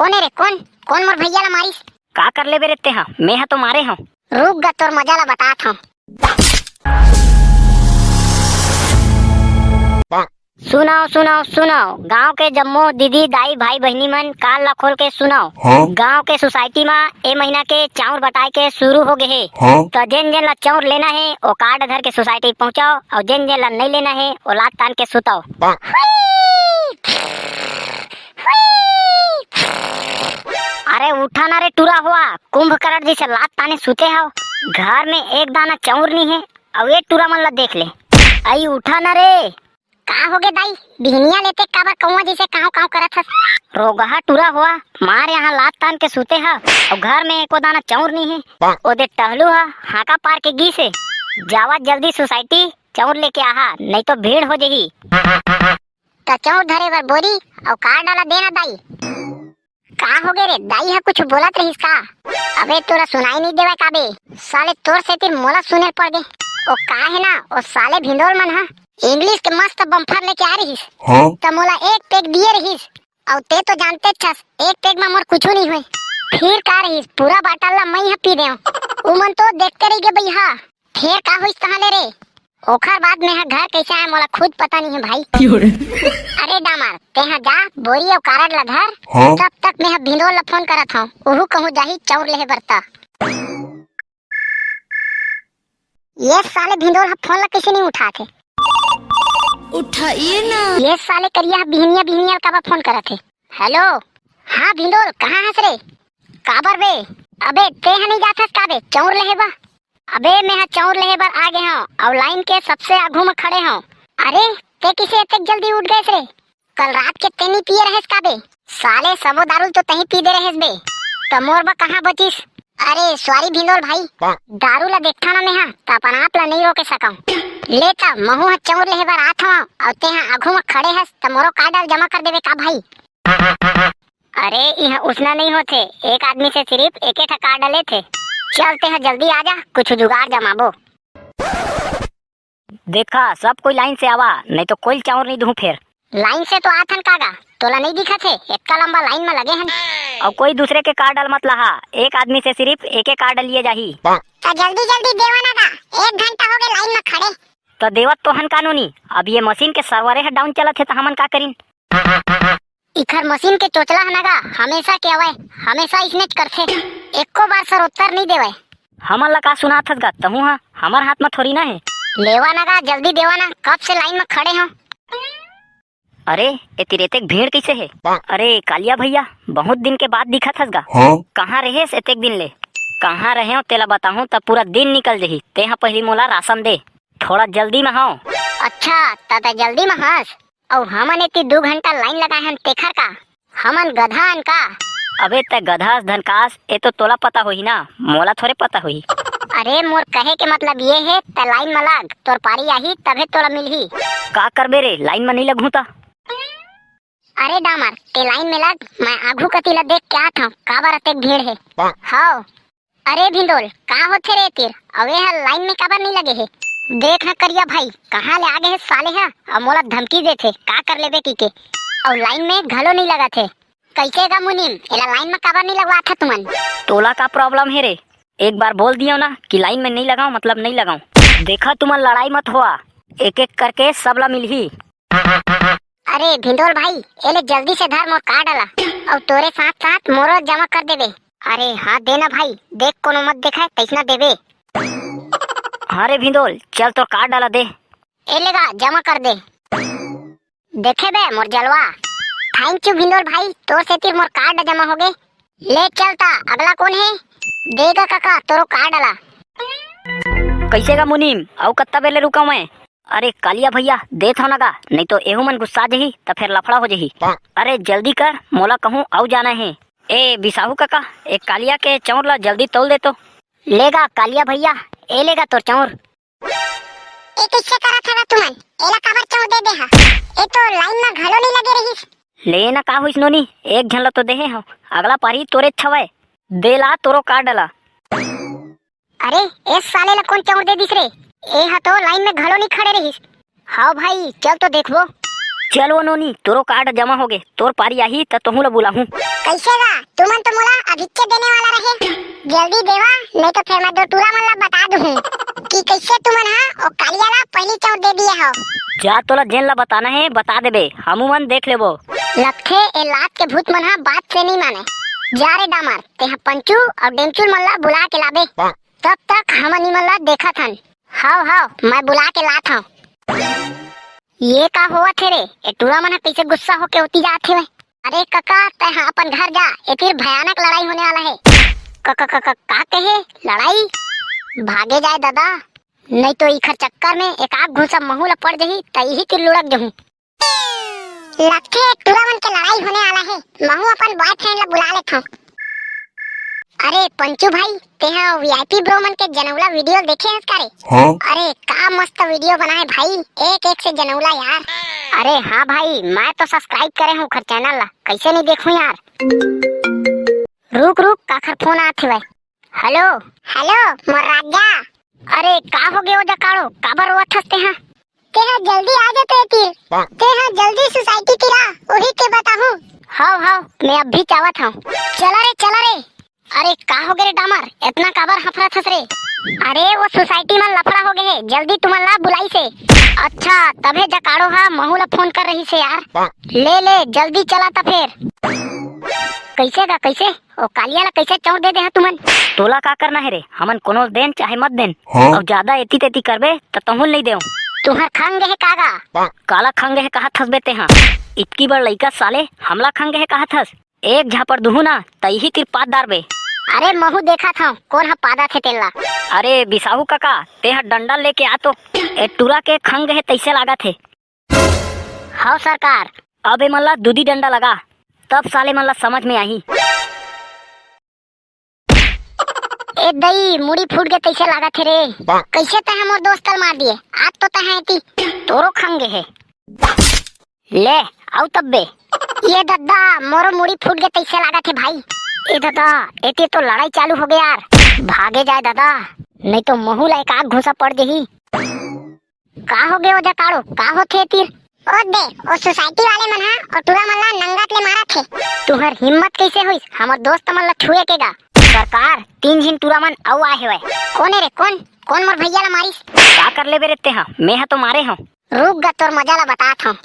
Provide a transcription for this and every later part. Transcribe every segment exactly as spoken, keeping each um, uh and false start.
कोन ए रे, कोन? कोन मोर भैया ला मारिस? का कर लेबे रे तेहा? मेहा तो मारे हंव। रुक गा, तोर मजा ला बतात हंव। सुनव, सुनव, सुनव, गांव के जम्मो दीदी, दाई, भाई, बहिनी मन, कान ला खोल के सुनव। हाँ? गांव के सोसाइटी म ए महीना के चाउर बटाए के शुरू हो गे हे। हाँ? त जेन जेन ला चाउर लेना हे, ओ कार्ड धर के सोसाइटी पहुंचव, अउ जेन जेन ला नइ लेना हे, ओ लात तान के सुतव। अरे उठा ना रे टूरा होवा, कुंभकर्ण जइसे लात ताने सुते हव। घर में एक दाना चाउर नइ हे, अउ ए टूरा मन ला देख ले। अई उठा ना रे। का होगे दाई, बिहनिया लेते काबर कौवा जइसे कांव कांव करत हस? रोगहा टूरा होवा, मार इहां लात तान के सुते हव, अउ घर में एको दाना चाउर नइ हे। ओदे टहलू ह हांका पार के गीस हे, जावा जल्दी सोसाइटी, चाउर लेके आहा, नइ तो भीड़ हो जही। त चाउर धरे बर बोरी अउ कार्ड ला देना दाई। का होगे रे, दाई ह कुछ बोलत रहिस का? अबे तोला सुनाई नइ देवय का बे? साले तोर सेती मोला सुने पड़ गे। ओ का हे ना, ओ साले भिंडोल मन ह इंग्लिश के मस्त बम्फर लेके आय रहिस। हाँ? त मोला एक पेग दिए रहिस, अउ ते तो जानतेच हस, एक पेग म मोर कुछु नइ होय। फिर का रहिस, पूरा बाटल ला मइं ह पी देंव। उमन तो देखते रहि गे बइहा। फेर का होइस तहां ले रे? ओखर बाद मेंहा घर कइसे आय, मोला खुद पता नइ हे भाई। अरे डामर, तेंहा जा, बोरी अउ कारड ला धर, हाँ? तब तक मेंहा भिंडोल ला फोन करत हंव, उहू कहूं जाही चाउर लेहे बर त। ये साले भिंडोल ह फोन ला कइसे नइ उठात हे? उठाइए ना। ये साले करिया ह बिहनिया बिहनिया काबर फोन करत हे? हेलो, हाँ भिंडोल, कहाँ हस रे? काबर बे? अबे तेंहा नइ जात हस का बे चाउर लेहे बर? अबे, मेंहा चाउर लेहे बर आ गे हंव, अउ लाइन के सबसे आघू म खड़े हंव। अरे, तें कइसे अतेक जल्दी उठ गेस रे? कल रात के तें नइ पिए रहेस का बे? साले, सबो दारू ल तो तहीं पी दे रहेस बे, त मोर बर कहाँ बचिस? अरे, सॉरी भिंडोल भाई, दारू ला देखथंव ना मेंहा, त अपन आप ला नइ रोके सकंव। ले त, महूं ह चाउर लेहे बर आत हंव, अउ तेंहा आघू म खड़े हस, त मोरो कार्ड ला जमा कर देबे का भाई? अरे, इहां उसना नइ होथे, एक आदमी से सिरिफ एके ठा कार्ड लेथे। चल, तेंहा जल्दी आ जा, कुछु जुगाड़ जमाबो। देखा, सब कोई लाइन से आवा, नइ तो कोई चाउर नइ दूं फेर। लाइन से तो आथन कागा, तोला नइ दिखत हे, एतका लंबा लाइन म लगे हन। अउ कोई दूसरे के कार्ड ल मत लहा, एक आदमी से सिरिफ एके कार्ड लिए जाही। त जल्दी जल्दी देवा ना गा, एक घंटा होगे लाइन म खड़े। त देवत तो हन कानूनी, अब ये मशीन के सर्वरे ह डाउन चलत हे त हमन का करिन? इखर मशीन के चोचला ह न गा, हमेशा के अवय, हमेशा इसनेच करथे, एको बार सरोत्तर नइ देवय। हमन ला का सुनात हस गा, तहूं ह हमर हाथ म थोरी ना हे। लेवा न गा, जल्दी देवा ना, कब से लाइन म खड़े हंव। अरे, एती रेतेक भीड़ कइसे हे? अरे कालिया भैया, बहुत दिन के बाद दिखत हस गा। हाँ? कहाँ रहेस एतेक दिन ले? कहाँ रहेंव तेला बताहूं त पूरा दिन निकल जही। तेंहा पहिली मोला राशन दे, थोड़ा जल्दी म हंव। अच्छा, त तैं जल्दी म हस? अउ हमन एती दू घंटा लाइन लगाए हन, तेखर का? हमन गधा अन का? अबे तैं गधा अस धनकास, ए तो तोला पता होही ना, मोला थोरे पता होही। अरे मोर कहे के मतलब ये हे, तैं लाइन म लग, तोर पारी आही तभे तोला मिलही। का करबे रे, लाइन म नइ लगहूं त? अरे डामर, तैं लाइन म लग, मैं आघू कती ला देख के आत हंव, काबर अतेक भीड़ हे। हव, अरे भिंडोल, का होथे रे तीर? अउ ए ह लाइन में काबर नइ लगे हे? देख न करिया भाई, कहाँ ले आ गे हे साले ह, अउ मोला धमकी देथे, का कर लेबे कहिके। अउ लाइन में घलो नइ लगत हे। कइसे गा मुनीम, एला लाइन में काबर नइ लगवात ह तुमन? तोला का प्रॉब्लम हे रे? एक बार बोल दियो ना कि लाइन में नइ लगाओ, मतलब नइ लगाओ। देखा तुमन लड़ाई मत होआ, एक एक करके सबला मिलही। अरे भिंडोल भाई, एले जल्दी से धर मोर कार्ड ला, अउ तोरे साथ साथ मोरो जमा कर देबे। अरे हाँ, दे ना भाई, देख कोनो मत देखाय, तइसना देबे। हाँ रे भिंडोल, चल तोर कार्ड ला दे। एले गा, जमा कर दे। देखे बे मोर जलवा। Thank you भिंडोल भाई, तोर सेती मोर कार्ड जमा होगे। ले चल ता, अगला कोन हे? दे गा कका, तोरो कार्ड ला। कइसे गा मुनीम, अउ कत्ता बेर ले रुकव मैं? अरे कालिया भैया, देत हव ना गा, नइ तो एहू मन गुस्सा जही, त फेर लफड़ा हो जही। अरे जल्दी कर, मोला कहूँ अउ जाना हे। ए बिसाहू कका, ए कालिया के चौर ला जल्दी तौल दे तो। ले गा कालिया भैया, ए ले गा तोर चौर। ए कइसे करत हव तुमन? एला काबर चौर दे दे हा? ए तो लाइन म घलो नइ लगे रहिस। ले ना, का होइस नोनी, एक झन ला तो देहे हव, अगला पारी तोरे छवय। दे ला तोरो कार्ड ला। अरे, ए साले ला कोन चौर दे दिस रे? ए ह तो लाइन में घलो नइ खड़े रहिस। हव भाई, चल तो देखबो। चल वो नोनी, तोरो कार्ड जमा होगे, तोर पारी आही त तोहू ला बुलाहूं। कइसे गा? तुमन तो मोला अभिच्चे देने वाला रहे। जल्दी देवा, नहीं तो फेर मैं दो टूरा मन ला बता दूहूं कि कइसे तुमन हा ओ कालिया ला पहिली चौंट दे दिए हो। जा, तोला जेन ला बताना हे, बता देबे, हमू मन देख लेबो। लगथे ए लात के भूत मन हा बात से नहीं माने। जा रे डामर, तेहा पंचू अउ डेमचुल मन ला बुला के लाबे। तब तक हमन इमन ला देखत हन। हव, हव, मैं बुला के लात हंव। ये का होवत हे रे? ए टूरा मन ह कइसे गुस्सा होके ओती जात हेवय? अरे कका, तैं ह अपन घर जा, ए तीर भयानक लड़ाई होने वाला हे। क-, क-, क-, क-, का कहे? लड़ाई? भागे जाए ददा, नहीं तो इखर चक्कर में एक आग घूसा महू ल पड़ जही, त इही तीर लुढ़क जहूं। लगथे टूरा मन के लड़ाई होने वाला हे, महू अपन बॉयफ्रेंड ल बुला लेथंव। अरे पंचू भाई, तेहा वीआईपी ब्रो मन के जनौला वीडियो देखे हस का रे? हाँ। अरे का मस्त वीडियो बनाए भाई, एक एक से जनौला यार। अरे हाँ भाई, मैं तो सब्सक्राइब करे हूँ ओखर चैनल ला, कैसे नहीं देखूं यार। रुक रुक, काखर फोन आत हवय। हेलो। हेलो मोर राजा। अरे का हो गयो जकाड़ो, काबर रोवत हस तेहा? तेहा जल्दी आ जा तो ए तीर। तेहा जल्दी सोसाइटी तीर आ, उही के बताहूं। हव हव, मैं अभी चावत हंव। चला रे, चला रे। अरे का हो गे रे डामर, इतना काबर हफरत हस रे? अरे वो सोसाइटी में लफड़ा हो गए हे, जल्दी तुमन ला बुलाइस हे। अच्छा, तभे जकाड़ो हा महू ला फोन कर रहिस हे यार। ले ले, जल्दी चला त फेर। कैसे गा, कैसे? ओ कालिया ला कैसे चौंट दे दे हा तुमन? तोला का करना हे रे? हमन कोनो देन चाहे मत देन। हाँ। अउ ज्यादा एती तेती करबे त तहुन नहीं देव। तुहर खंग हे का गा? काला खंग हे कहत हस बे तेहा? इतकी बड़ लइका साले हमला खंग हे कहत हस? एक झापड़ दुहू ना त इही तीर पाद डारबे। अरे महू देखत हंव कोन ह पादत हे तेला। अरे बिसाहू कका, तेहा डंडा लेके आ तो। ए टूरा के खंग हे तइसे लागत हे। हव सरकार। अब एमन ला दूदी डंडा लगा, तब साले मन ला समझ में आही। ए दई, मुड़ी फूट गे तइसे लागत हे रे। कैसे तैं मोर दोस्त ल मार दिए? आज तो तैं एती तोरो खंग हे। ले, आउ तब बे। ये दद्दा, मोरो मुड़ी फूट गे तइसे लागत हे भाई। ए दद्दा, एती तो लड़ाई चालू हो गया यार। भागे जाए ददा, नहीं तो महू ला एक आग घूसा पड़ जही। का हो गे ओ जकाड़ो, का होथे तीर? ओ दे, ओ सोसाइटी वाले मन हा ओ टूरा मन ला नंगत ले मारत हे। तुहर हिम्मत कैसे होइस हमर दोस्त मन ला छुए के गा? सरकार, तीन झिन टूरा मन अउ आए हेवय। कोन ए रे, कोन? कोन मोर भैया ला मारिस? का कर लेबे रे तेहा? मैं हा तो मारे हंव। रुक गा, तोर मजा ला बतात हंव।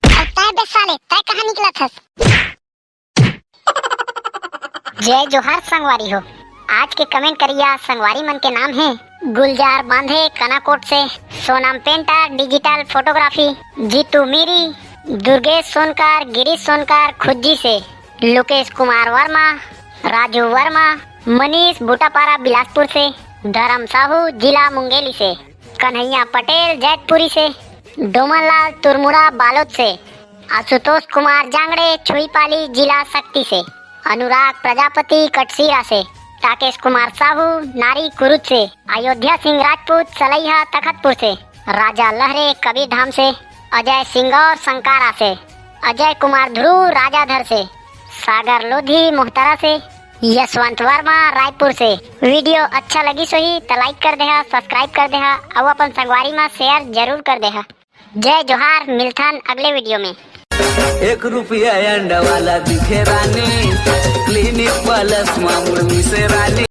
अउ तैं बे साले, तैं कहाँ निकलत हस? जय जोहार संगवारी हो। आज के कमेंट करिया संगवारी मन के नाम हे गुलजार बांधे कनाकोट से, Sonam painter digital photography, Jitu Meeri, Durgesh Sonkar, Girish Sonkar Khujji से, लोकेश कुमार वर्मा, राजू वर्मा, मनीष बूटापारा बिलासपुर से, धर्म साहू जिला मुंगेली से, कन्हैया पटेल जैतपुरी से, डोमनलाल तुरमुरा बालोद से, आशुतोष कुमार जांगड़े छुईपाली जिला सक्ती से, अनुराग प्रजापति कटसीरा से, राकेश कुमार साहू नारी कुरुद से, अयोध्या सिंह राजपूत सलैहा तखतपुर से, राजा लहरे कबीरधाम से, अजय सिंगौर संकारा से, अजय कुमार ध्रुव राजाधर से, सागर लोधी मोहतरा से, यशवंत वर्मा रायपुर से। वीडियो अच्छा लगिस होही त लाइक कर देहा, सब्सक्राइब कर देहा अउ अपन संगवारी मा शेयर जरूर कर देहा। जय जोहार, मिलथन अगले वीडियो में। एक रुपया अंडा वाला दिखे रानी, क्लिनिक प्लस मा मुड़ मिसे रानी।